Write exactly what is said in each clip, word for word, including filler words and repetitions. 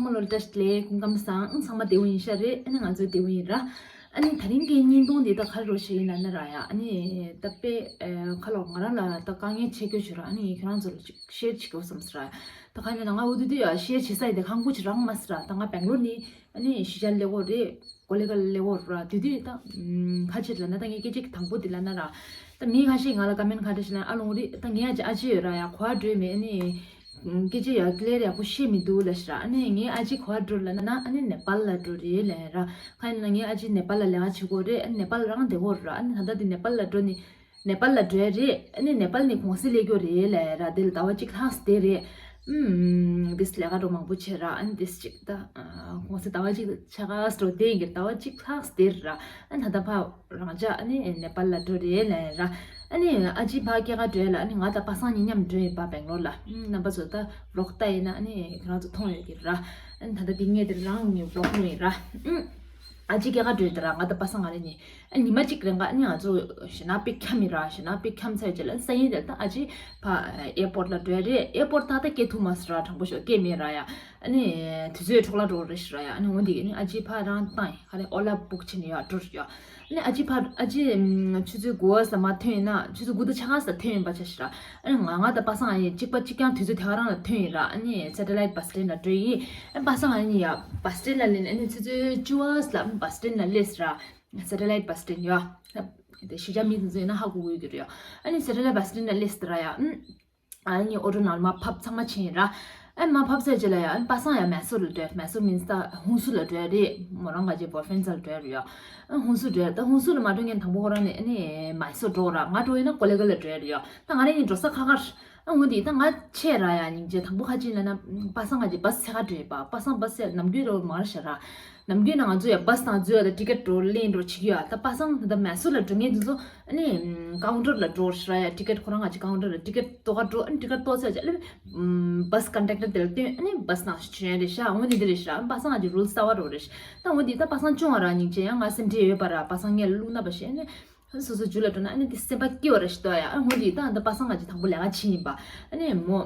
ཁོང་ལོ་བཀྲ་ཤིས་བདེ་ལེགས། སྐུ་ཁམས་བཟང་། ཚང་མ་བདེ་པོ་ཡིན་ཤག་རེད། ཨ་ནི་ང་ཚོ་བདེ་པོ་ཡིན་ར། ཨ་ནི་དེ་རིང་གི་བརྙན་ཐུང་འདི་ད་ག་རེ་རོ་ཞིག་ཡིན་ལབ་ན་ར་ཡ། ཨ་ནི་ད་དཔེ་ཁ་ལོ་ང་རང་ལ་ད་དཀའ་ངལ་ཆེ་ཀྱོ་བྱུང་ར། ཨ་ནི་ཁྱེད་རང་ཚོ་ལ་ཅིག་ཤེར་བྱེད་དགོས་བསམ་སོང་ར། ད་ག་ཡིན་ན་ང་འོ་དུས་དུས་ཡ་ཤེར་བྱེད་ས་ཡི་དེ་གང་དགོས་ཅིག་རག་མ་སོང་ར། ད་ང་སྦེང་ལོར་ནི་ཨ་ནི་གཞིས་ཆགས་སླེབས་ཡོད་རེད། ཀོ་ལི་གྷལ་སླེབས་ཡོད་ར། དེ་དུས་ད་ཁ་ཆེ་ལབ་ན་ད་ངས་སྐད་ཆ་དང་པོ་དེ་ལབ་ན་ར། ད་མི་ཁ་ཤས་ང་ལ་ཀ་མེན་ཁ་བྲལ་ཞིག་ན་ཨ་ལོང་རེད། ད་ངའི་ཨ་ཅེ་ཨ་ཅེ་ཡོད་ར་ཡ། གོ་བ་འགྲོས་མེད། ཨ་ནི་སྐད་ཆ་ཡ་ཀི་ལེར་ཡག་པོ་བཤད་མི་འདུག་ལབ་ཤི་ར། ཨ་ནི་ངའི་ཨ་ཅེ་ག་པར་འགྲོ་ལབ་ན་ཨ་ནི་ནེ་པཱལ་ལ་འགྲོ་རེད་ལབ་ར། གང་ཡིན་ན་ངའི་ཨ་ཅེ་ནེ་པཱལ་ལ་ལས་ཀ་བྱེད་གོ་རེད། ཨ་ནི་ནེ་པཱལ་རང་བསྡད་གོ་ར། ཨ་ནི་ད་ལྟ་དེ་ནེ་པཱལ་ལ་འགྲོ་ནི་ནེ་པཱལ་ལ་འགྲོ་ཡ་རེད། ཨ་ནི་ནེ་པཱལ་ནས་གུང་སེང་སླེབས་ཀྱི་རེད་ལབ་ར། དེ་ལ་ཟླ་བ་གཅིག་ལྷག་བསྡད་རེད། ཨུམ། དེ་ལས་ཀ་འགྲོ་མང་པོ་བྱས་ར། ཨ་ནི་དེ་གཅིག་ད་གུང་སེང་ཟླ་བ་གཅིག་ཆ་ག་སྤྲོ་བདེ་གི་ཟླ་བ་གཅིག་ལྷག་བསྡད་ར། ཨ་ནི་ད་ལྟ་ཕ་རང་ཅག་ཨ་ནི་ནེ་པཱལ་ལ་འགྲོ་རེད་ལབ་ར། ཨ་ནི་ཨ་ཅེ་ཕ་སྐྱེལ་ག་འགྲོ་ཡ་ལ་ཨ་ནི་ང་དང་པ་སངས་གཉིས་མཉམ་འགྲོ་ཡིན་པ་སྦེང་ལོར་ལ། ཨུམ། རྣམ་པ་ཚོ་ད་ཝི་ལོག་ལྟ་ཡིན་ན་ཨ་ནི་ཁྱེད་རང་ཚོ་མཐོང་ཡོད་ཀྱི་ར། ཨ་ནི་ད་ལྟ་འདི་ངས་དེ་རང་གི་ཝི་ལོག་ནང་ཡིན་ར། ཨུམ། ཨ་ཅེ་སྐྱེལ་ག་འགྲོ་ཡ་དེ་ར་ང་དང་པ་སངས་ང་རེ་གཉིས། ཨ་ཉི་མ་གཅིག་རིང་ག་ཨ་ནི་ང་ཚོ་ཞེ་ན་པིག་འཁྱམས་ཡིན་ར། ཞེ་ན་པིག་འཁྱམས་ཚར་རྗེས་ལ་སང་ཉིན་དེ་ལ་ད་ཨ་ཅེ་ཕ་ཨེར་པོར་ལ་འགྲོ་ཡ་རེད། ཨེར་པོར་ད་ལྟ་སྐྱེལ་ཐུབ་མ་སོང་ར། དྲང་པོ་ཤོད་སྐྱེལ་མེད་ར་ཡ། ཨ་ནི་དུས་ཚོད་འཕྲོ་བརླག་འགྲོ་རེད་ཤི་ར་ཡ། ཨ་ནི་འོ་འདི་གི་ཨ་ནི་ཨ་ཅེ་ཕ་རང་བཏང་ཡིན། ཧ་ལས་ཨོ་ལ་བུག་བྱས་ནས་ཡ་འགྲོ་རེད་ཡ། ཨ་ནི་ཨ་ཅེ་ཕ་ཨ་ཅེ་ཆུ་ཚོད་དགུ་པ་ཙམ་མ་ཐོན་ཡིན་ན། ཆུ་ཚོད་དགུ་དང་ཕྱེད་ཀ་ཙམ་ཐོན་ཡིན་པ་ཆ་ཤི་ར། ཨ་ནི་ང་ང་དང་པ་སངས་ཨ་ཡེ་གཅིག་པ་གཅིག་རྐྱང་དུས་ཚོད་དེ་ག་རང་ལ་ཐོན་ཡིན་ར། ཨ་ནི་སེ་ཊེ་ལའིཊ་བྷ་སི་སི་ཊེན་ལ་འགྲོ་ཡིན། ཨ་ནི་པ་སངས་ཨ་ནི་ཡ་བྷ་སི་སི་ཊེན་ལ་སླེབས་ནས་ཨ་ནི་ཆུ་ཚོད་བཅུ་པ་ཙམ་ལ་བྷ་སི་སི་ཊེན་ལ་སླེབས་ར། སེ་ཊེ་ལའིཊ་བྷ་སི་སི་ཊེན་ཡ། དེ་གཞིས་ཆགས་མི་དེ་ཚོ་ཡིན་ན་ཧ་གོ་གི་ཡོད་ཀྱི་རེད་ཡ། ཨ་ནི་སེ་ཊེ་ལའིཊ་བྷ་སི་སི་ཊེན་ལ་སླེབས་ར་ཡ། ཨ་ནི་ཨོ་ཊོ་ནང་ལ་མར་ཕབ། ཚང་མ་ཕྱིན་ར། ཨ་མར་ཕབ་ཚར་རྗེས་ལ་ཡ། ཨ་པ་སངས་ཡ་མེ་སོར་ལ་འགྲོ། མེ་སོར་མིན་ས་ཧུན་སུར་ལ་འགྲོ་ཡ་རེད། མོ་རང་ག་ཅེ་བོ་ཡ་ཧྥེན་རེན་ཌི་ལ་འགྲོ་ཡ་རེད་ཡ། ཨ་ཧུན་སུར་འགྲོ་ཡ། ད་ཧུན་སུར་ལ་མ་འགྲོ་མཁན་དང་པོ་ཁོ་རང་ནས་ཨ་ནི་མེ་སོར་འགྲོ་ར། ང་འགྲོ་ཡིན་ན་ཀོ་ལི་གྷལ་ལ་འགྲོ་ཡ་རེད་ཡ། ད་ང་རང་གཉིས་འགྲོ་ས་ཁག་ཁག་རེད། ཨ་འོ་འདི་ད་ང་ཆད་ར་ཡ། སྙིང་རྗེ། དང་པོ་ཁ་ཅིག་ལབ་ན་པ་སངས་ང་ཅིག་བྷ་སི་ཚད་ཁ་འགྲོ་ཡིན་པ། པ་སངས་བྷ་སི་ནམ་རྒྱུན་རོ་མར་ཤ་ར། ནམ་རྒྱུན་ན་ང་ཚོ་ཡ་བྷ་སི་ནང་འཛུལ་ཡ་ད་ཊི་ཀེ་ཊི་འགྲོ་ལེན་འགྲོ་བྱེད་ཀྱི་ཡོད། ད་པ་སངས་ད་མེ་སོར་ལ་འགྲོ་མཁན་དེ་ཚོ་ཨ་ནི་ཀའུན་ཊར་ལ་འགྲོ་ཤ་ར་ཡ། ཊི་ཀེ་ཊི་ཁོ་རང་ང་ཅིག་ཀའུན་ཊར་ལ་ཊི་ཀེ་ཊི་གཏོར་ག་འགྲོ། ཨ་ནི་ཊི་ཀེ་ཊི་གཏོར་ཚར་རྗེས་ཨ་ནི་བྷ་སི་ཀོན་ཌག་ཊར་དེ་ལ་སྟོན། ཨ་ནི་བྷ་སི་ནང་བྱོན་ཡ་རེད་ཤག་འོ་འདི་འདི་རེད་ཤག་པ་སངས་ང་ཅིག་རུལ་སི་གསར་པ་འགྲོ་རེད་ཤག་ད་འོ་འདི་ད་པ་སངས་སྐྱོན་བ་ར། སྙིང་རྗེ། ཡང་ང་སེམས་ཁྲལ་ཡོད་པ་ར། པ་སངས་ངས་བླུག་ན་པ་ཞེས་ཨ་ནི། སོ་སོ་རྒྱུ་ལ་འགྲོ་ན་ཨ་ནི་དེ་སེམས་པ་སྐྱིད་པ་རེད་ཤི་ཏོ་ཡ། ཨ་འོ་འདི་ད་ད་པ་སངས་ང་ཅིག་དང་པོ་ལས་ཀ་བྱེད་ཡིན་པ། ཨ་ནི་མོ།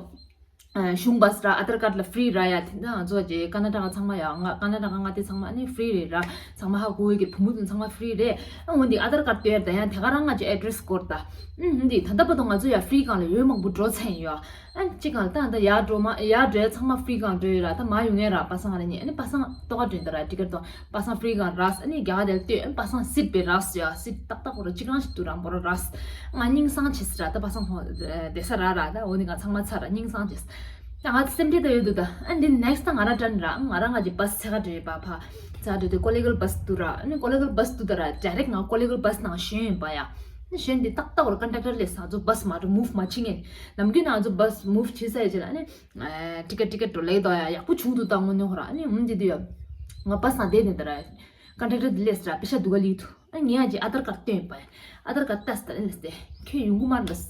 ཨ་གཞུང་བྷ་སི་ར་ཨ་དྷར་ཀར་ལ་ཕི་རི་ར་ཡ། དེ་ད་ང་ཚོ་ཅིག་ཀར་ན་ཊ་ཀ་ཚང་མ་ཡ། ང་ཀར་ན་ཊ་ཀ་མངའ་སྡེ་ཚང་མ་ཨ་ནི་ཕི་རི་རེད་ར། ཚང་མ་ཧ་གོ་གི། བུ་མོ་དེ་ཚང་མ་ཕི་རི་རེད། ཨ་འོ་འདི་ཨ་དྷར་ཀར་སྟོན་ཡ་ད་ཡང་དེ་ག་རང་ང་ཅིག་ཨེ་ཌི་རེ་སི་དགོས་ར་ད། ཨ་འོ་འདི་ད་ལྟ་བར་དུ་ང་ཚོ་ཡ་ཕི་རི་སྒང་ལ་ཡོད་མང་པོ་འགྲོ་ཚར་ཡིན་ཡ། ཨ་ཅིག་གང་ལ་ད་ད་ཡར་འགྲོ་མ་ཡར་འགྲོ་ཡ་ཚང་མ་ཕི་རི་སྒང་འགྲོ་ཡོད་ར། ད་མར་ཡོང་ངེས་ར་པ་སངས་ང་ར་གཉིས། ཨ་ནི་པ་སངས་གཏོར་ག་འགྲོ་ཡིན་ད་ར། ཊི་ཀེ་ཊི་གཏོར། པ་སངས་ཕི་རི་སྒང་རག་སོང་། ཨ་ནི་རྒྱ་གར་དེ་ལ་ལྟོས། ཨ་ནི་པ་སངས་སིཊ་བེ་རག་སོང་ཡ། སིཊ་ཏག་ཏག་ཁོ་ར་གཅིག་རང་ཞིག་འདུག་ར། མོ་ར་རག་སོང་། ང་སྙིང་སང་བྱས་སི་ར། ད་པ་སངས་ཁོང་བསྡད་ས་རག་ར། ད་འོ་ནི་ང་ཚང་མ་ཚར་ར། སྙིང་སང་བྱས་སི། ད་ང་སེམས་ཁྲལ་ད་ཡོད་འདུག་ད་ཨ་འདི་ནེག་སི་ད་ང་ར་ཊརན་ར། ང་ར་ང་ཅིག་བྷ་སི་ཚད་ཁ་འགྲོ་ཡོད་པ། ཕ་ཚད་འགྲོ་དུས་ཀོ་ལི་གྷལ་བྷ་སི་འདུག་ར། ཨ་ནི་ཀོ་ལི་གྷལ་བྷ་སི་འདུག་ད་ར། ཌའི་རེག་ང་ཀོ་ལི་གྷལ་བྷ་སི་ནང་ཞོན་ཡིན་པ་ཡ། ཨ་ནི་ཞོན་དེ་ཏག་ཏག་བར་ཀོན་ཌག་ཊར་སླེབས་སོང་། ང་ཚོ་བྷ་སི་མ་འགྲོ། མུ་ཝི་མ་བྱེད་མཁན། ནམ་རྒྱུན་ང་ཚོ་བྷ་སི་མུ་ཝི་བྱེད་ས་ཡོད་ཅེ་ལ་ཨ་ནི། ཨ་ཊི་ཀེ་ཊི་ཊི་ཀེ་ཊི་འགྲོ་ལེགས་འདུག་ཡ། ཡག་པོ་བྱུང་འདུག་ད་དངོས་གནས་ཁོ་ར། ཨ་ནི་འོ་འདི་དུས་ཡ། ང་བྷ་སི་ནང་བསྡད་ནས་ད་ར། ཀོན་ཌག་ཊར་དེ་སླེབས་སོང་ར། པེ་ཤ་སྡུག་ག་ལི་འདུག་ཨ་ངས་ཡ་ཅིག་ཨ་དྷར་ཀར་སྟོན་པ། ཨ་དྷར་ཀར་ལྟ་སྟེ་ཨ་ནི་སྟེ། ཁྱོད་ཡོང་གི་མ་རེད་ལབ།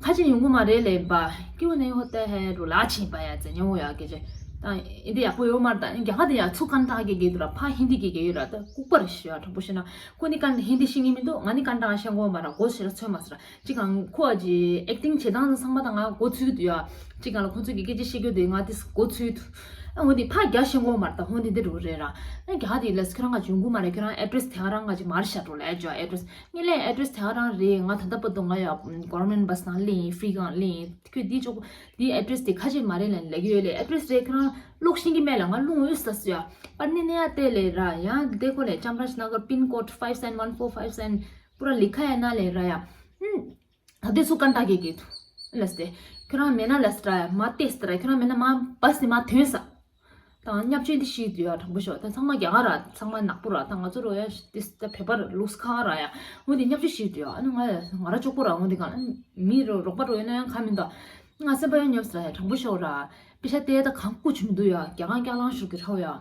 ཁ་ཆེ་ཡོང་གི་མ་རེད་ལབ་པ། ཀེའུ་ནས་ཧོ་ཏེ་ཧེ་རུ་ལ་ཕྱིན་པ་ཡ་ཙེ་ཉོ་ཡ་སྐད་ཆ། ད་ཨིན་དེ་ཡག་པོ་ཡོད་མ་རེད། ད་རྒྱ་གར་དེ་ཡ་ཚུར་ཀན་ཊ་གི་གི་འདུག་ར། ཕ་ཧིན་དི་གི་གི་ཡོད་ར། ད་ལྐུགས་པ་རེད་ཤི་ཡ། དྲང་པོ་བཤད་ན་ཁོ་ནི་ཀན་ཧིན་དི་ཤེས་ངེས་མི་འདུག་ང་ནི་ཀན་ཊ་ཤེས་གོ་མ་ར། གོ་ཤེས་ར་ཚོད་མ་ཟ་ར། ཅི་གང་ཁོ་ཨ་ཅི་ཨེག་ཊིང་བྱེད་སྟངས་ཚང་མ་ད་ང་གོ་ཚུལ་འདུག་ཡ། ཅི་གང་ལ་ཁོ་ཚོས་ཀྱི་སྐད་ཆ་བཤད་རྒྱུ་དེ་ང་དེ་གོ་ཚུལ་འདུག་ཨ་འོ་དེ་ཕ་རྒྱ་ཤེས་གོ་མ་ར། ད་འོ་དེ་འདི་རུ་རེད་ར། ཨ་རྒྱ་དེ་ལ་ཁྱོད་རང་ང་ཅི་ཡོང་གི་མ་རེད། ཁྱོད་རང་ཨེ་ཌི་རེ་སི་དེ་ག་རང་ང་ཅི་མ་རེད་ཤ་འགྲོ་ལ་ཨེ་ཇོ་ཨེ་ཌི་རེ་སི་ངས་ལས་ཨེ་ཌི་རེ་སི་དེ་ག་རང་རེད། ང་ད་ལྟ་བར་དུ་ང་ཡ་གོ་ཝར་མེན་ཊི་བྷ་སི་ནང་སླེབས་ཡིན། ཕི་རི་སྒང་སླེབས་ཡིན། ཁྱོད་དེ་ཅོག་དེ་ཨེ་ཌི་རེ་སི་དེ་ཁ་ཆེ་མ་རེད་ལབ་ལབ་ཀྱི་ཡོད་ལས། ཨེ་ཌི་རེ་སི་རེད། ཁྱོད་རང་ཀློག་ཤེས་ཀྱི་མེད་ལ་ང་ཀློག་འོས་ས་སུ་ཡ། པར་ནི་ནི་ཡ་དེ་ལས་ར་ཡ་དེ་ཁོ་ལས་ཅམ་ར་ཤི་ན་གར་པིན་ཀོཌ་ཕའིབ་སེ་བེན་ཝན་ཕོར་ཕའིབ་སེ་བེན་པུ་ར་ལི་ཁ་ཡ་ན་ལས་ར་ཡ། ཨུམ། ད་དེ་ཚོ་ཀན་ཊ་གི་གི་འདུག་ལ་སྟེ། ཁྱོད་རང་མེད་ན་ལ་སྟེ་ར་མ་བལྟས་སྟེ་ར། ཁྱོད་རང་མེད་ན་མ་བས་ཏེ་མ་ཐོན་ས། ད་བརྙས་བཅོས་འདི་ཤེས་འདུག་ཡ། དྲང་པོ་ཤོད། ད་ཚང་མ་རྒྱ་གར་ར། ཚང་མ་ནག་པོ་ར། ད་ང་ཚོ་རོ་ཡ་ཤ་ཏིས་ད་བོད་པ་ར་ལུགས་ཁག་ར་ཡ། འོ་འདི་བརྙས་བཅོས་ཤེས་འདུག་ཡ། ཨ་ནི་ང་ང་ར་ཅོག་པོ་ར། འོ་འདི་གང་ལ་མི་རོ་རོགས་པ་རོ་ཡོད་ན་ཡང་ཁ་མི་འདུག་ང་སེམས་པ་ཡང་ཉོབ་ས་ར་ཡ། དྲང་པོ་ཤོད་ར། པེ་ཤ་ཏེ་ད་གང་བཀོད་བྱུང་མི་འདུག་ཡ། རྒྱ་གང་རྒྱ་ལང་ཤུར་གི་ར་ཡ། ཨ་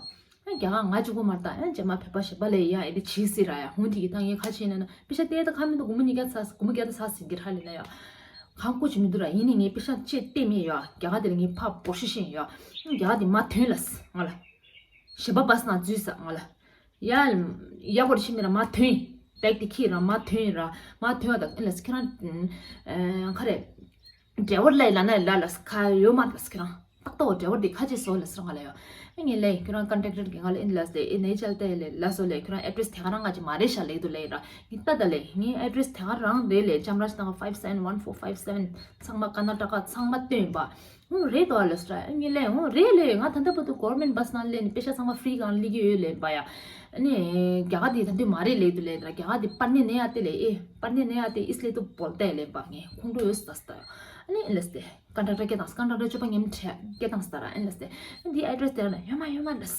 རྒྱ་གར་ང་གཅིག་པོ་མ་རེད། ད་ཨ་རྗེས་མ་བོད་པ་གཞན་པ་ལ་ཡ་ཨེ་འདི་བྱེད་སྲིད་ར་ཡ། འོ་འདི་གི་ད་ངས་ཁ་ཆེ་ན་ན་པེ་ཤ་ཏེ་ད་ཁ་མི་འདུག་སྒོར་མོ་ཉིས་བརྒྱ་ཚ་སྒོར་མོ་བརྒྱ་ད་ཚ་ཟིན་གི་ར་ལེ་ན་ཡ། གང་བཀོད་བྱེད་མི་འདུག་ར། ཡིན་ནི་ངས་པེ་ཤ་ཅེ་ཏེ་མེད་ཡ། རྒྱ་གར་དེ་ལ་ངས་ཕ་བོར་ཤི་ཤེས་ཡ། རྒྱ་གར་དེ་མ་ཐོན་ལ་ང་ལ། གཞན་པ་བས་ན་འཛུལ་ས་ང་ལ། ཡ་ཡ་གོ་ར་ཤི་མི་ར་མ་ཐོན། བེག་དེ་ཁྱེར་ར་མ་ཐོན་ར། མ་ཐོན་བ་ད་ཨེ་ལ་ཁྱེད་རང་ཁ་རེ། ཌ་རའི་ཝར་ལ་ལ་ན་ལ་ལ་ཁ་ཡོད་མ་ར་ཁྱེད་རང་། ཏག་ཏག་འོ་ཌི་རེ་བར་དེ་ཁ་ཅིག་བཟོ་ལབ་སོང་ང་ལ་ཡོད། ཨ་ངས་ལས་ཁྱོད་རང་ཀོན་ཊེག་ཊར་གྱི་ང་ལ་ཨིན་ལབ་སྟེ་ཨེ་ནས་ཅལ་ཏེ་ལས་ལ་བཟོ་ལས་ཁྱོད་རང་ཨེ་ཌི་རེ་སི་དེ་ག་རང་ང་ཅིག་མ་རེད་ཤག་ལས་དུ་ལས་ར། ངས་ལྟ་ད་ལས་ངའི་ཨེ་ཌི་རེ་སི་དེ་ག་རང་རེད་ལས་ལྕམ་ར་ཤི་ཏང་five seven one four five seven ཚང་མ་ཀར་ནཱ་ཊ་ཀ་ཚང་མ་སྟོན་པ། ཨོ་རེད་དོ་ལབ་སོང་ང་ལ་ངས་ལས། ཨོ་རེད་ལས། ང་ད་ལྟ་བར་དུ་གོ་ཝར་མེན་ཊི་བྷ་སི་ནང་སླེབས་ནས་པེ་ཤ་ཚང་མ་ཕི་རི་གང་སླེབས་ཀྱི་ཡོད་ལས་པ་ཡ། ཨ་ནི་རྒྱ་གར་དེ་ད་དུང་མ་རེད་ལས་དུ་ལས་ད་རྒྱ་གར་དེ་པར་ནི་ནས་ཡ་ཏེ་ལས་ཨེ་པར་ནི་ནས་ཡ་ཏེ་ཨིས་ལས་དུ་བོལ་ཏེ་ལས་པ་ངས་ཁོང་ཁྲོ་ཡོད་ས་ས་ད་ཡ། ཨ་ནི་ལས་སྟེ། ཀོན་ཊེག་ཊར་སྐད་བཏང་། ཀོན་ཊེག་ཊར་སྤྱོད་པ་ངན་པ་སྐད་བཏང་སྟ་ར་ཨེ་ལས་སྟེ། འདི་ཨེ་ཌི་རེ་སི་དེ་ན་ཡོད་མ་ཡོད་མ་ལས།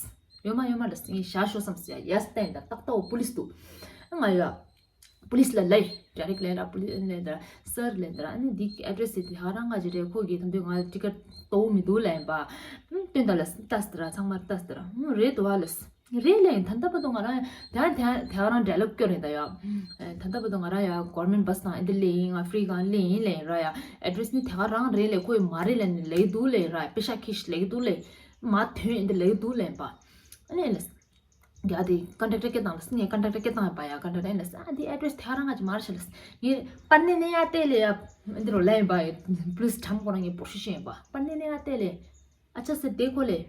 ཡོད་མ་ཡོད་མ་ལས་ངས་བཞག་ཤོག་བསམ་སི་ཡ་ཡ་སྟེ་ད་ཏག་ཏག་པུ་ལིས་འདུག་ང་ཡ་པུ་ལིས་ལ་ལས་ཌའི་རེག་ལས་ར། པུ་ལིས་ལས་ད་སར་ལས་ད་ཨ་ནི་འདི་ཨེ་ཌི་རེ་སི་དེ་ཧ་རང་ང་ཅི་རེད། ཁོ་གིས་ད་དུང་ང་ཊི་ཀེ་ཊི་ཏོ་མི་འདུག་ལས་པ་སྟོན་ད་ལས་ལྟ་སྟ་ར། ཚང་མ་ལྟ་སྟ་ར། རེད་དོ་བ་ལས། རེད་ལས། ད་ལྟ་བར་དུ་ང་རང་ད་ད་ད་ག་རང་འབྲེལ་ལབ་སྐྱོར་རེད་ད་ཡ། ད་ལྟ་བར་དུ་ང་རང་ཡ་གོ་ཝར་མེན་ཊི་བྷ་སི་དང་ཨེ་འདི་ལས་ཡིན། ང་ཕི་རི་གང་ལས་ཡིན་ལས་ར་ཡ། ཨེ་ཌི་རེ་སི་ནི་ད་ག་རང་རེད་ལས། ཁོས་མ་རེད་ལས་ནི་ལས་འདུག་ལས་ར། པེ་ཤ་ཁྱི་ཤི་ལས་འདུག་ལས། མ་དོན་ཨེ་འདི་ལས་འདུག་ལས་པ། ཨ་ནི་ལས། རྒྱ་དེ་ཀོན་ཊེག་ཊར་སྐད་བཏང་ལས། ངས་ཀོན་ཊེག་ཊར་སྐད་བཏང་ཡ་པ་ཡ། ཀོན་ཊེག་ཊར་ལས་ཨ་འདི་ཨེ་ཌི་རེ་སི་ད་ག་རང་ང་ཅི་མ་རེད་ཤག་ལས། ངས་པར་ནི་ནས་ཡ་ཏེ་ལས་ཡ་འདི་རོ་ལས་ཡིན་པ་ཡ། པུ་ལིས་ཁྲམ་ཁོ་རང་ངས་འབོར་ཤི་ཤི་ཡིན་པ། པར་ནི་ནས་ཡ་ཏེ་ལས། ཨ་ཅག་ཟེར་དེ་ཁོ་ལས།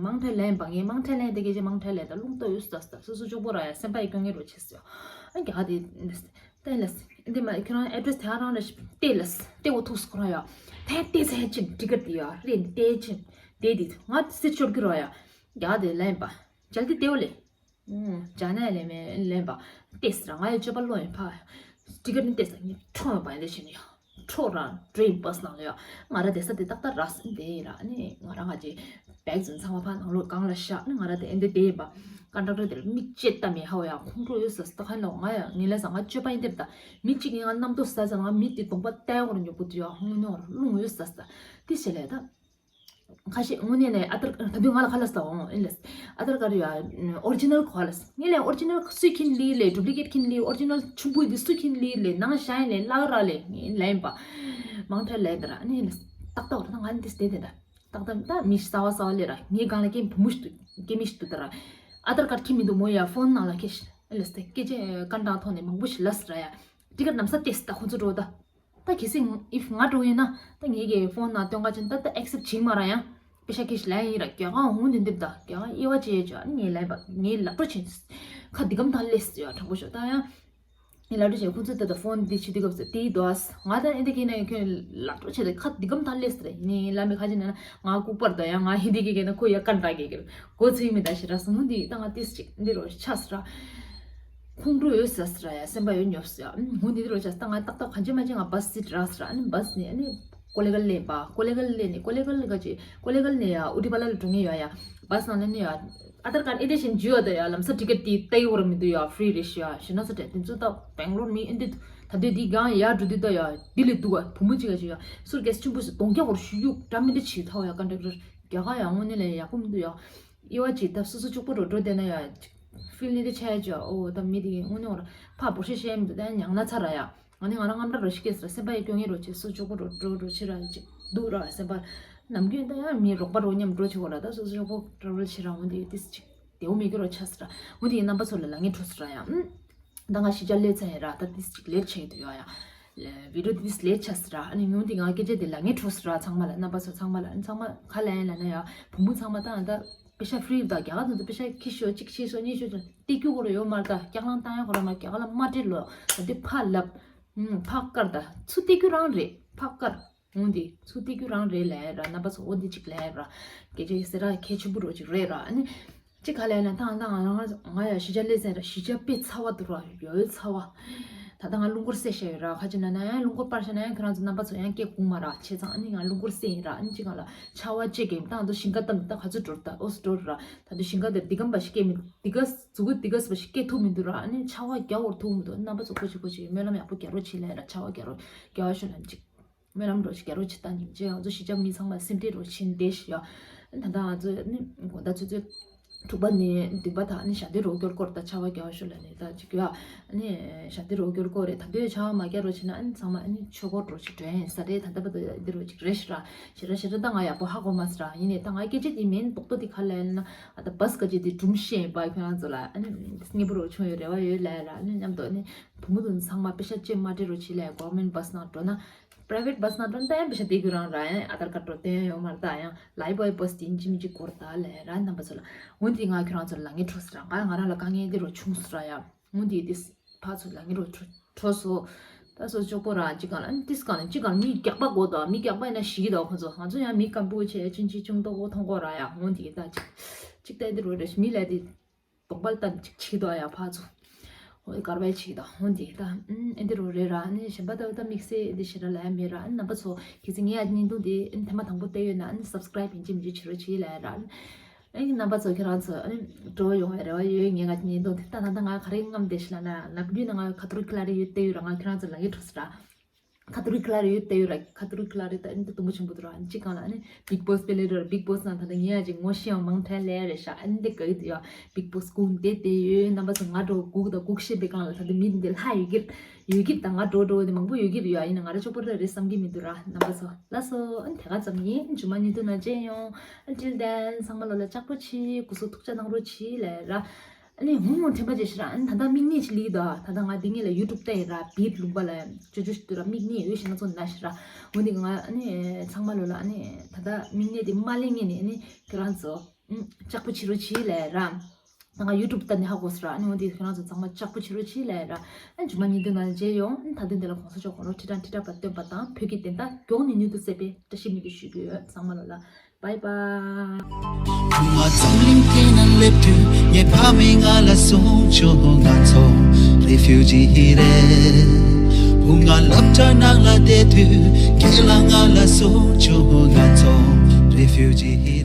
མང་ཁྲལ་ལེན་པ་ངས་མང་ཁྲལ་ལེན་དེ་སྐད་ཆ་མང་ཁྲལ་ལེན་ད་རླུང་རྟ་ཡོད་ས་ས་སོ་སོ་ཅོག་པོ་ར་ཡ་སེམས་པ་ཡི་སྐྱོ་ངེས་རོ་ཆེ་སོ། ཨ་རྒྱ་ག་དེ་ཏན་ལས་འདི་མ་ཁྱོད་རང་ཨེ་ཌི་རེ་སི་དེ་རང་རང་རེ་ཏེ་ལས་ཏེ་འོ་ཐུག་སོ་ཁོ་རང་ཡ་ཐན་ཏེ་ཚ་ཡ་ཅིན་ཊི་ཀེ་ཊི་དེ་ཡ་རེ་ཏེ་ཅིན་དེ་དེ་ང་སི་ཤོར་གི་རོ་ཡ་རྒྱ་ག་དེ་ལེན་པ་ཇལ་དེ་ཏེ་འོ་ལེ། ཇ་ནས་ལེན་མེ་ལེན་པ་ཏེས་ར་ང་ཡི་སྤྱོད་པ་བློ་ཡིན་ཕ། ཊི་ཀེ་ཊི་ནི་ཏེས་ར་ངས་ཁྲོ་ཡོང་པ་ཡིན་ལེ་ཤི་ནི་ཡ། ཁྲོ་ར་ཌི་རེན་བྷ་སི་ནང་ལ་ཡ། ང་ར་དེ་ས་དེ་ཏག་ཏག་ར་སི་དེ་ཡིན་ར་ནི་ང་ར་ང་ཅི་བེག་ཙམ་ཚང་མ་ཕ་ནང་ལོགས་གང་ལ་བཞག་ནི་ང་ར་དེ་ཨེ་འདི་དེ་ཡིན་པ། ཀོན་ཊེག་ཊར་དེ་ལ་མིག་ཅེ་ལྟ་མེ་ཧའོ་ཡ་ཁོང་ཁྲོ་ཡོད་ས་སི་ཏ་ཁ་ལོ་ང་ཡ་ངེ་ལ་ས་ང་སྤྱོད་པ་ཡིན་དེ་ད་མི་གཅིག་ཡིན་ང་གནམ་ཏོ་ས་ས་ང་མི་དེ་གདོང་པ་ལྟ་ཡ་གོ་ར་ཉོ་གོ་དུ་ཡ་ཧོང་ནོ་རླུང་ཡོད་ས་སི་ཏ་དེ་ཞེ་ལས་ད། ཁ་ཤས་དངོས་གནས་ནས་ཨ་ཏར་ད་དུང་ང་ལ་ཁ་ལ་ས་འོང་ཨིན་ལས། ཨ་ཏར་ཀར་ཡ་ཨོ་རི་ཇི་ནལ་གོ་ལས། ངས་ལས་ཨོ་རི་ཇི་ནལ་སུས་ཁྱིན་ལི་ལས་ཌུབ་ལི་ཀེ་ཊི་ཁྱིན་ལི་ཨོ་རི་ཇི་ནལ་ཆུང་པོ་འདི་སུས་ཁྱིན་ལི་ལས་ནང་ཤ་ཡིན་ལས་ལག་ར་ལས་ངས་ལས་ཡིན་པ། མང་ཐལ་ལས་ད་ར་ཨ་ནི་ལས་ཏག་ཏག་ར་ད་ང་འདི་སྟེ་དེ་འདྲ་ཏག་ཏག་ད་མི་ཤི་ས་བ་ས་བ་ལས་ར་ངའི་སྒང་ལ་སྐྱེ་བུ་མོ་ཞིག་ཏུ་སྐྱེ་མི་ཞིག་ཏུ་ད་ར་ཨ་ཏར་ཀར་ཁྱིན་མི་འདུག་མོ་ཡ་ཕོན་ནང་ལ་ཁྱེར་ཨིན་ལས་སྟེ་སྐད་ཆ་ཀན་ཏང་ཐོག་ནས་མང་པོ་ཞིག་ལས་ར་ཡ་ཊི་ཀེ་ཊི་ནམ་ས་ཏེས་ད་ཁོ་ཚོ་འགྲོ་ད། ད་གལ་སྲིད་if ང་འགྲོ་ཡིན་ན་ད་ངེད་ཀྱི་ཕོན་ནང་སྟོན་ག་ཅིན་ད་ད་ཨེག་སེབ་བྱིང་མ་ར་ཡང་པེ་ཤ་ཁེ་ཤི་ལན་ཡིན་ར་རྒྱ་གང་འོང་དེ་འདེབས་ད་རྒྱ་གང་དབྱེ་བ་བྱེད་ཡོད་ཅོ་ཨ་ནི་ངས་ལན་པ་ངས་ལག་འགྲོ་ཕྱིན་ཁ་འདི་གམ་ཐང་ལེས་ཡོད་དྲང་པོ་ཤོག་ད་ཡང་ངས་ལག་འགྲོ་བྱས་ཁོང་ཚོས་ད་ད་ཕོན་འདི་བྱེད་དུས་སྐབས་སུ་དེའི་དོ་ཨ་ང་ད་ཨེ་འདི་གི་ན་ཁྱོད་ལག་འགྲོ་བྱེད་ད་ཁ་འདི་གམ་ཐང་ལེས་རེད་ནི་ལ་མི་ཁ་ཅིག་ན་ང་ལྐུགས་པར་ད་ཡང་ང་ཧིན་དི་གི་གི་ན་ཁོ་ཡ་ཀན་ད་གི་གི་གོ་ཚིག་མི་ད་ཞེ་དྲག་སོང་འདི་ད་ང་ཏིས་ཅིག་འདི་རོ་ཆགས་ར། ཁོང་ཁྲོ་ཡོད་ས་ས་ར་ཡ་སེམས་པ་ཡོད་ཉོབ་ས་ཡ། ཧུན་དེ་དུ་རོ་ཆ་ས་ད་ང་ཏག་ཏག་གང་ཅི་མ་ཅི་ང་བ་སི་སི་ཊི་རག་ས་ར་ཨ་ནི་བ་སི་ནི་ཨ་ནི་ཀོ་ལེ་གལ་ལེན་པ་ཀོ་ལེ་གལ་ལེན་ནི་ཀོ་ལེ་གལ་ག་ཅི་ཀོ་ལེ་གལ་ནི་ཡ་ཨུ་ཏི་པ་ལ་ལ་འགྲོ་ངེས་ཡོད་ཡ། བ་སི་ནང་ལ་ནི་ཡ་ཨ་ཏར་ཀར་ཨེ་དེ་བཞིན་འཇུ་ཡོད་ད་ཡ་ལམ་ས་ཊི་ཀེ་ཊི་དེ་ཏའི་བོར་མི་འདུག་ཡ་ཧྥི་རི་རེ་ཤི་ཡ་ཞི་ན་ས་ཏེ་དེ་ཚོ་ད་བེང་ལོར་མི་ཨེ་འདི་ད་དུས་འདི་གང་ཡ་འགྲོ་དུས་ད་ཡ་དི་ལི་འདུག་བ་བུ་མོ་ཅིག་ག་ཅི་ཡ་སུར་གེ་སི་ཆུན་པོ་སུ་གདོང་རྒྱ་བོར་ཤུ་ཡུག་འདྲ་མི་འདྲ་ཆི་ཐའོ་ཡ་ཀན་ཊེག་ཊར་རྒྱ་ག་ཡ་དངོས་གནས་ལ་ཡ་ཡག་པོ་མི་འདུག་ཡ། དབྱེ་བ་ཅིག་ད་སོ་སོ་གཅིག་པོ་འགྲོ་འགྲོ་བསྡད་ན་ཡང་ཕིལ་ནི་དེ་ཆ་ཡ་ཅོ་ཨོ་ད་མི་དེ་གི་དངོས་གནས་འོ་ར་ཕ་བོ་ཤེ་ཤེ་མི་འདུག་ད་ཡང་ཉང་ན་ཚ་ར་ཡ། ང་ནི་ང་རང་རྔམ་དྲག་རོ་ཤི་སྐྱེས་སོ་སེམས་པ་ཡི་སྐྱོ་ངེས་རོ་ཆེ་སོ་གཅིག་པོ་འགྲོ་འགྲོ་འགྲོ་ཆེ་ར་ཅིག་འདུག་ར་སེམས་པ་ནམ་རྒྱུན་ད་ཡང་མི་རོགས་པ་རོ་མཉམ་འགྲོ་ཆེ་གོ་ར་ད་སོ་སོ་གཅིག་པོ་འགྲོ་རོ་ཆེ་ར་འོ་དེ་ཏིས་ཅིག་དེའུ་མི་གི་རོ་ཆ་སི་ར་འོ་དེ་ཡི་རྣམ་པ་ཚོ་ལ་ལ་ངེས་འཕྲོ་སི་ར་ཡ། ད་ང་གཞིས་ཆགས་སླེབས་ཚར་ཡིན་ར་ད་ཏིས་ཅིག་ལེཊ་ཆགས་ཡོད་ཡ། བི་ཌིའོ་ཏིས་ལེཊ་ཆགས་སི་ར་ཨ་ནི་ཉུང་དེ་ང་སྐད་ཆ་དེ་ལ་ངེས་འཕྲོ་སི་ར་ཚང་མ་ལ་རྣམ་པ་ཚོ་ཚང་མ་ལ་ཨ་ནི་ཚང་མ་ཁ་ལ་ཡིན་ལ་ན་ཡ་བུ་མོ་ཚང་མ་ད་ང་ད་པེ་ཤ་ཧྥི་རི་ད་རྒྱ་གར་དུ་པེ་ཤ་ཁྱི་ཤོ་གཅིག་ཁྱི་ཤོ་གཉིས་ཤོ་ཏེ་ཀྱུ་གོ་ར་ཡོད་མ་ར་ད་སྐྱག་ལང་བཏང་ཡ་གོ་ར་མ་རྒྱ་གར་ལ་མ་སྤྲད་ལོ་ད་དེ་ཕ་ལབ་ཕ་ཀར་ད་ཚུ་ཏེ་ཀྱུ་རང་རེད་ཕ་ཀར། འོང་འདི་ཚུ་ཏེ་ཀྱུ་རང་རེད་ལས་ར་རྣམ་པ་ཚོ་འོ་འདི་ཅིག་ལས་ར། སྐད་ཆ་ཡི་སེ་ར་ཁྱད་ཆེན་པོ་རོ་ཅིག་རེད་ར་ཨ་ནི། ཅིག་ག་ལས་ན་ཐང་ཐང་ང་ང་ཡ་གཞིས་ཆགས་སླེབས་ཚར་ར་གཞིས་ཆགས་དཔེ་ཚ་བ་འདུག་ར་ཡོད་ཚ་བ། ད་ལྟ་ང་རླུང་འཁོར་བསད་བཞག་ཡོད་ར་ཁ་ཅིག་ན་ན་ཡང་རླུང་འཁོར་སྤར་བཞག་ན་ཡང་ཁྱོད་རང་ཚོ་རྣམ་པ་ཚོ་ཡང་སྐད་གོང་མ་ར་བྱས་ཙང་ཨ་ནི་ང་རླུང་འཁོར་བསད་ཡིན་ར་ཨ་ནི་ཅིག་ག་ལ་ཆར་བ་བཅད་ཀྱིན་ད་ང་ཚོ་ཞིང་ཁ་བཏབ་ནས་ད་ག་ཚོད་འགྲོ་ར་ད་ད་དུང་ཞིང་ཁ་དེར་འདི་གམ་པ་ཞིག་སྐྱེས་མི་འདི་ག་མཛུ་གུ་འདི་ག་པ་ཞིག་སྐྱེས་ཐུབ་མི་འདུག་ར་ཨ་ནི་ཆར་བ་རྒྱག་འོར་ཐུབ་མི་འདུག་རྣམ་པ་ཚོ་ཁོ་ཅིག་ཁོ་ཅིག་སྨོན་ལམ་ཡག་པོ་རྒྱག་རོགས་བྱེད་ལས་ར་ཆར་བ་རྒྱག་རོགས་རྒྱག་ཤོག་ལ་ཅིག་སྨོན་ལམ་རོགས་ཞིག་རྒྱ་རོགས་ཆེ་ད་ཉིན་རྗེས་ང་ཚོ་གཞིས་ཆགས་མི་ཚང་མ་སེམས་ཁྲལ་རོགས་ཆེ་འདས་ཤི་ཡ། ད་ལྟ་ང་ཚོ་ནི་དགོང་དག་ཆུ་ཚོད་དྲུག་པ་ནས་བདུན་པ་དག་ནི་ཞག་སྡོད་རོགས་སྐྱོར་སྐོར་དང་ཆར་བ་རྒྱག་ཤོག་ལ་ནི་ད་ཅིག་ཡ། ནི་ཞག་སྡོད་རོགས་སྐྱོར་སྐོར་རེད་ད་དུས་ཆར་བ་མ་རྒྱག་རོགས་ཆེ་ན་ཨ་ནི་ཚང་མ་ཨ་ནི་ཆོས་སྐོར་རོགས་ཆེ་འགྲོ་ཡིན་ས་རེད་ད་ལྟ་བར་དུ་འདི་རོགས་ཅིག་རེད་ཤི་ར་ཤི་ར་ཤི་ར་ད་ང་ཡག་པོ་ཧ་གོ་མ་སི་ར་ཡིན་ནི་ད་ང་སྐད་ཆ་འདི་མིན་རྡོག་རྡོག་འདི་ག་ལ་ཡིན་ན་ཨ་ད་བ་སི་ག་ཅིག་འདི་སྒྲུང་བཤད་ཡིན་པ་ཁྱོད་རང་ཚོ་ལ་ཨ་ནི་སྙན་པོ་རོགས་བྱུང་ཡོད་རེ་བ་ཡོད་ལ་ཡ་ར་ཨ་ནི་མཉམ་དུ་ཨ་ནི་བུ་མོ་དུ་ཚང་མ་པེ་ཤ་ཅེ་མ་སྤྲད་རོགས་ཆེ་ལ་ཡ་གོ་ཝར་མེན་ཊི་བ་སི་ནང་འགྲོ་ན། private bus ནང་དུ་ད་ཡང་པེ་ཤ་དེ་གུ་རང་ར་ཡང་ཨ་དར་ཀར་འགྲོ་སྟོན་ཡོད་མ་རེད། ད་ཡང་Lifebuoy bus དེ་ཡིན་གཅིག་མིན་གཅིག་སྐོར་ད་ལས་ར་རྣམ་པ་ཚོ་ལ། འོན་ཏེ་ང་ཁྱོད་རང་ཚོ་ལ་ངས་འཕྲོ་ཟེར་ར། ང་ང་རང་ལ་དཀའ་ངལ་འདི་རུ་བྱུང་ཟེར་ར་ཡ། འོན་ཏེ་དེ་ཕ་ཚོ་ལ་ངས་འཕྲོ་འཕྲོ་སོ། ད་སོ་ཅོག་པོ་ར་གཅིག་གང་ལ་ཨ་ནི་ཏིས་གང་ལ་གཅིག་གང་ལ་མི་རྒྱག་པ་གོ་ད་མི་རྒྱག་པ་ཡིན་ན་ཞིག་གི་ད་ཁོ་ཚོ་ང་ཚོ་ཡང་མི་སྐམ་པོ་བྱས་ཅིན་ཅི་ཅུང་ཏོག་པོ་མཐོང་གོ་ར་ཡ། འོན་ཏེ་ད་གཅིག་གཅིག་ད་འདི་རུ་རེ་མི་ལ་དེ། དོགས་པ་ལྟ་ཅིག་བྱེད་དོ་ཡ་ཕ་ཚོ། ཨོ་གར་བའི་ཆིག་དང་ཧོན་དེ་ད་ཨེ་འདི་རོ་རེ་ར་ནི་གཞན་པ་ད་ད་དམིགས་བསལ་འདི་ཞེ་དྲག་ལ་ཡ་མེད་ར། ཨ་རྣམ་པ་ཚོ་གལ་སྲིད་ངའི་ཨ་བརྙན་ཐུང་འདི་ཨ་ཐེངས་མ་དང་པོ་བལྟས་ཡོད་ན་ཨ་subscribe ཡིན་གཅིག་མིན་གཅིག་བྱེད་རོགས་བྱེད་ལ་ཡ་ར། ཨ་རྣམ་པ་ཚོ་ཁྱེད་རང་ཚོ་ཨ་འགྲོ་ཡོང་བའི་རེ་བ་ཡོད། ངའི་ཨ་བརྙན་ཐུང་འདི་ད་ད་ད་ང་ག་རེ་རྔམ་བསྡད་ཤི་ལ་ན་ལབ་རྒྱུ་ན་ང་ཁ་ཐུར་ཁི་ལ་རེ་ཡོད་བལྟས་ཡོད་ར། ང་ཁྱེད་རང་ཚོ་ལ་ཡོད་འགྲོ་སི་ར། ཁ་ཐུར་ཁི་ལ་རེ་ཡོད་བལྟས་ཡོད་ར། ཁ་ཐུར་ཁི་ལ་རེ་ད་ཨིན་ཏི་དུམ་བུ་ཆེན་པོ་དུ་ར་ཨིན་ཅི་གང་ལ་ཨ་ནི་Bigg Boss དཔེ་ལེ་ར། Bigg Boss ནང་ད་ལྟ་ངའི་ཨ་ཅིག་ངོ་ཤེས་ཡང་མང་ཐལ་ལེ་རེ་ཤ་ཨ་ནི་དེ་ག་ཡོད་ཡ། Bigg Boss ཀུང་དེ་དེ་ཡོད་རྣམ་པ་ཚོ་ང་འགྲོ་སྒུག་དང་སྒུག་ཤེས་པའི་གང་ལ་ད་ལྟ་མི་འདི་ལྷ་ཡོད་གི་ཡོད་གི་ད་ང་འགྲོ་འགྲོ་དེ་མང་པོ་ཡོད་གི་རེད་ཡ། ཨིན་ན་ང་ར་ཅོག་པོ་ར་རེད་བསམ་གི་མི་འདུག་ར་རྣམ་པ་ཚོ། ལགས་སོ་ཨ་ནི་དེ་ག་ཙམ་ཡིན། ཨ་ནི་ཇུ་མ་ཉིན་དུ་ན་མཇལ་ཡོང་། Until then ཚང་མ་ལོ་ལ་ལྕགས་པོ་ཆེ་སྐུ་གཟུགས་ཐུགས་ཅག་གནང་རོགས་གྱིས་ལེ་ར། ཨ་ནི་ཧུང་ཧུང་དྲན་པ་བརྗེད་ཤི་ར། ཨ་ནི་ད་ལྟ་མིག་ནད་ཅིག་ལི་ད་ད་ལྟ་ང་འདི་ངེད་ལ་YouTube བལྟས་ཡིན་ར། བིད་ལུང་པ་ལ་ཅོ་ཅོ་ཞིག་ཏུ་ར་མིག་ནད་ཡོད་ཤི་ན་ཚོ་ན་ཤི་ར། འོ་འདི་ང་ཨ་ནི་ཚང་མ་ལོ་ལ་ཨ་ནི་ད་ལྟ་མིག་ནད་དེ་མ་ལེན་ངེས་ནས་ཨ་ནི་ཁྱེད་རང་ཚོ་ཨུམ་ལྕགས་པོ་བྱེད་རོགས་གྱིས་ལེ་ར། ད་ང་YouTube བལྟས་ནས་ཧ་གོ་སི་ར། ཨ་ནི་འོ་འདི་ཁྱེད་རང་ཚོ་ཚང་མ་ལྕགས་པོ་བྱེད་རོགས་གྱིས་ལེ་ར། ཨ་ནི་ཇུ་མ་ཉིན་དུ་ན་མཇལ་ཡོང་། ཨ་ནི་ད་དུང་འདི་ལ་གོང་ས་མཆོག་དགུང་ལོ་ཁྲི་ཕྲག་ཁྲི་ཕྲག་བར་སྟོན་པ་དང་བོད་ཀྱི་བདེན་མཐའ་མགྱོགས་ནས་མྱུར་དུ་གསལ་བའི་བཀྲ་ཤིས་སྨོན་འདུན་ཞུ་གི་ཡོད། ཚང་མ་ལོ་ལ། Bye bye. བུ་ང་འཛམ་གླིང་སྟེང་ན་སླེབས་དུས་ངའི་ཕ་མས་ང་ལ་གསུངས་བྱུང་། ང་ཚོ་refugee རེད། བུ་ང་སློབ་གྲྭ་ནང་ལ་བསྡད་དུས་རྒན་ལགས་ང་ལ་གསུངས་བྱུང་། ང་ཚོ་refugee